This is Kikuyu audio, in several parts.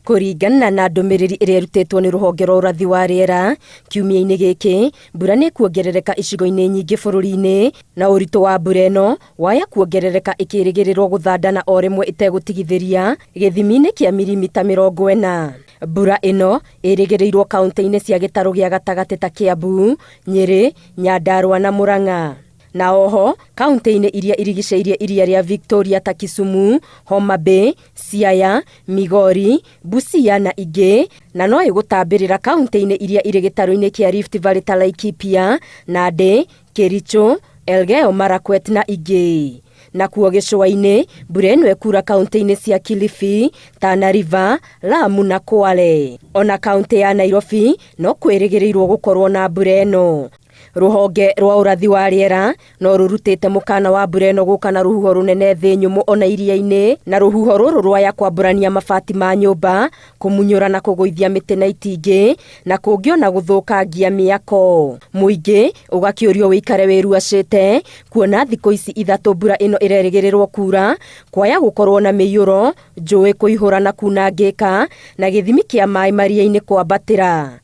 Kũringana na ndũmĩrĩri ĩrĩa ĩrutĩtwo nĩ rũhonge rwa ũrathi wa rĩera, kiumia-inĩ gĩkĩ, mbura nĩ ĩkuongerereka icigo-inĩ nyingĩ bũrũri-inĩ, na ũritũ wa mbura ĩno waya kuongerereka ĩkĩrĩgĩrĩrwo gũthandana o rĩmwe ĩtegũtigithĩria gĩthimi-inĩ kĩa mirimita 40. Mbura ĩno ĩrĩgĩrĩirwo kauntĩ-inĩ cia gĩtarũ gĩa gatagatĩ ta Kiambu, Nyĩrĩ, Nyandarua na Murang'a. Na oho kauntĩ-inĩ iria irigicĩirie iria rĩa Victoria ta Kisumu, Homa Bay, Siaya, Migori, Busia na ingĩ, na no ĩgũtambĩrĩra kauntĩ-inĩ iria irĩ gĩtarũ-inĩ kĩa Rift Valley ta Laikipia, Nandi, Kericho, Elgeyo Marakwet na ingĩ. Nakuo gĩcũa-inĩ, mbura ĩno ĩkura kauntĩ-inĩ cia Kilifi, Tana River, Lamu na Kwale. Ona kauntĩ ya Nairobi no kwĩrĩgĩrĩirwo gũkorwo na mbura ĩno. Rũhonge rwa ũrathi wa rĩera no rũrutĩte mũkana wa mbura ĩno gũka na rũhuho rũnene thĩ nyũmũ ona iria-inĩ, na rũhuho rũrũ rwaya kwambũrania mabati ma nyũmba, kũmunyũra na kũgũithia mĩtĩ na itingĩ, na kũngĩ ona gũthũkangia mĩako. Mũingĩ ũgakĩũrio wĩikare wĩruacĩte kuona thikũ ici ithatũ mbura ĩno ĩrerĩgĩrĩrwo kura, kwaya gũkorwo na mĩiyũro, njũĩ kũihũra na kunangĩka, na gĩthimi kĩa maĩ maria-inĩ kwambatĩra.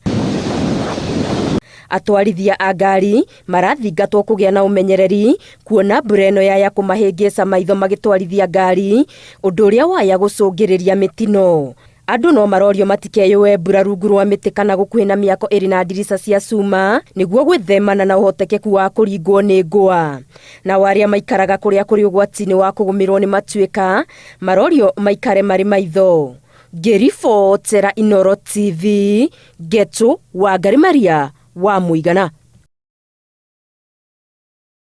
Atwarithia a ngari marathingatwo kũgĩa na ũmenyereri kuona mbura ĩno yaya kũmahĩngĩca maitho magĩtwarithia ngari, ũndũ ũrĩa waya gũcũngĩrĩria mĩtino. Andũ no marorio matikeyũe mbura rungu rwa mĩtĩ kana gũkuhĩ na mĩako ĩrĩ na ndirica cia cuma nĩguo gwĩthemana na ũhotekeku wa kũringwo nĩ ngũa. Nao arĩa maikaraga kũrĩa kũrĩ ũgwati-inĩ wa kũgũmĩrwo nĩ matuĩka marorio maikare marĩ maitho. Ngĩribotera Inooro TV, Ngetu Wangarĩ Maria wa Mũigana.